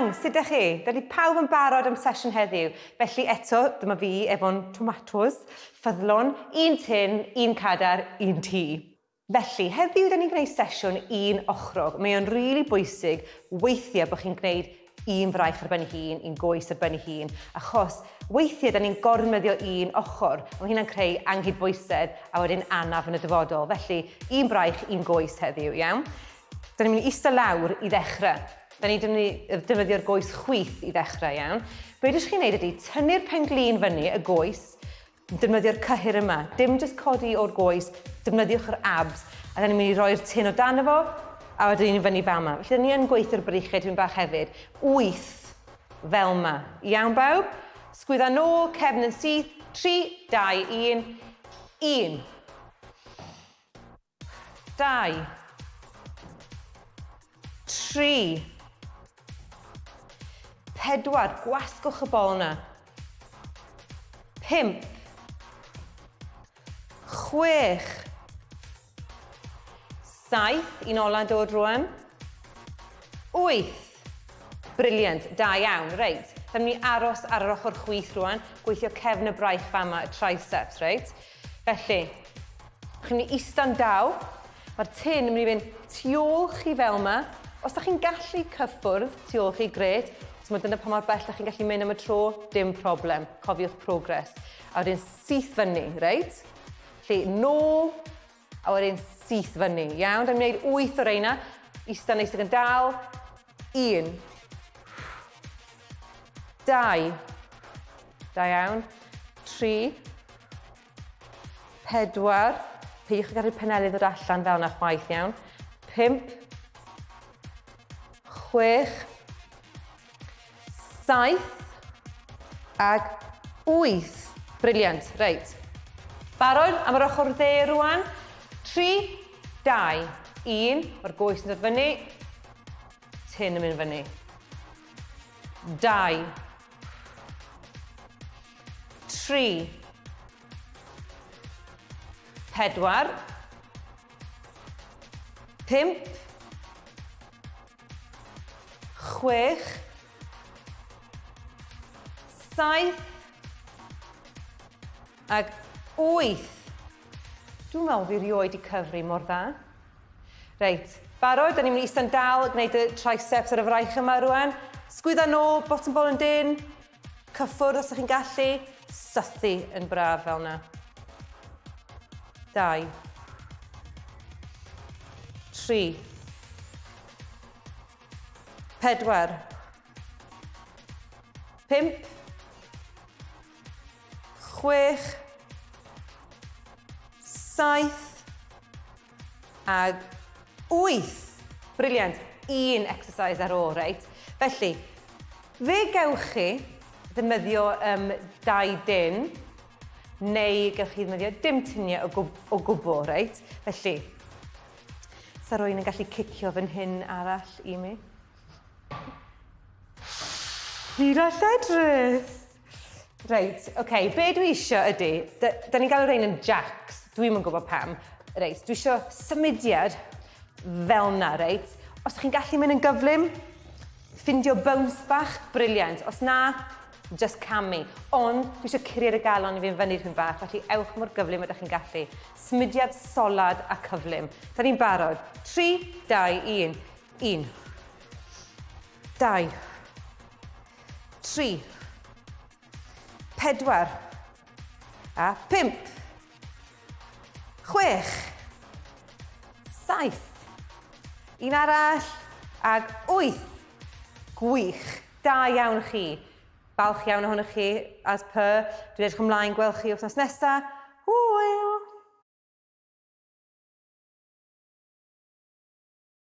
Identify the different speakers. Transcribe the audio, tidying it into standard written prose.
Speaker 1: gang, sut ydych chi? Dydy pawb yn barod am sesiwn heddiw. Felly eto, dyma fi efo'n tomatos, ffyddlon, un tin, un cadar, un tŷ. Felly, heddiw da ni'n gwneud sesiwn un ochrog. Mae o'n rili really bwysig weithiau bod chi'n gwneud un fraich ar ben ei hun, un goes ar ben ei hun, achos weithiau da ni'n gormyddio un ochr, a mae hynna'n creu anghydbwysedd a wedyn anaf yn y dyfodol. Felly, un braich, un goes heddiw, iawn? Da ni'n mynd i eistedd lawr i ddechrau. Da ni'n defnyddio'r goes chwith i ddechrau, iawn? Be ydych chi'n neud ydy tynnu'r pen-glin fyny, y goes, Defnyddio'r cyhyr yma. Dim jyst codi o'r goes, defnyddiwch yr abs. A da ni'n mynd i roi'r tin o dan fo, a wedyn ni'n fyny fama. Felly, da ni yn gweithio'r breichiau tipyn bach hefyd. 8 fel yma. Iawn bawb? Sgwydda nôl, cefn yn syth. 3, 2, 1. 1. 2, 3, 4, gwasgwch y bol yna. 5, 6, 7, un ola'n dod rwan. 8, Brilliant, da iawn. Reit, da ni'n aros ar yr ochr chwith rwan, gweithio cefn y braich fama, y triceps, reit? Felly, chi'n mynd i ista'n dal, mae'r tin yn mynd i fynd tu ôl chi fel yma. Os da chi'n gallu cyffwrdd tu ôl chi, gret. Os mae dyna pa mor bell da chi'n gallu mynd am y tro, dim problem. Cofiwch progress. A wedyn syth fyny, reit? Felly, nôl, a wedyn syth fyny. Iawn, da ni'n gwneud 8 o reina. Ista neis ac yn dal. 1. 2. Da iawn. 3. 4. Peidiwch â gadw penelu ddod allan fel yna chwaith iawn. 5. 6. 7. Ag 8. Brilliant. Reit. Barod am yr ochr dde rwan? 3, 2, 1. Mae'r goes yn dod fyny. Tin yn mynd fyny. 2, 3, 4, 5, 6, 7, ag 8. Dwi'n meddwl fi rioed i cyfri mor dda. Reit, barod? Da ni'n mynd i eistedd dal, gwneud y triceps ar y fraich yma rwan. Sgwydda nôl, bottom ball yn dyn. Cyffwrdd os ydych chi'n gallu. Sythu yn braf fel yna. 2. 3. 4. 5. 6. 7. Ag 8. Brilliant. Un exercise ar ôl, reit? Felly, fe gewch chi ddefnyddio um, dau dyn, neu gewch chi ddefnyddio dim tiniau o, gwb o gwbl, reit? Felly, sa rwy'n yn gallu cicio fy nhyn arall i mi? Hyd a lledrith! Reit, oce, okay, be dwi isio ydy, da, da ni'n galw rhein yn jacks, dwi'm yn gwybod pam. Reit, dwi isio symudiad fel na, reit? Os chi'n gallu mynd yn gyflym, ffindio bounce bach, brilliant. Os na, just camu. Ond dwi eisiau curiad y galon i fynd fyny rhywun bach, felly ewch mor gyflym ydych chi'n gallu. Symudiad solad a cyflym. Da ni'n barod. 3, 2, 1. 1. 2. 3, 4, a 5, 6, 7, un arall, ag 8. Gwych. Da iawn chi. Balch iawn ohonoch chi, as per. Dwi'n edrych ymlaen gweld chi wythnos nesaf. Hwyl!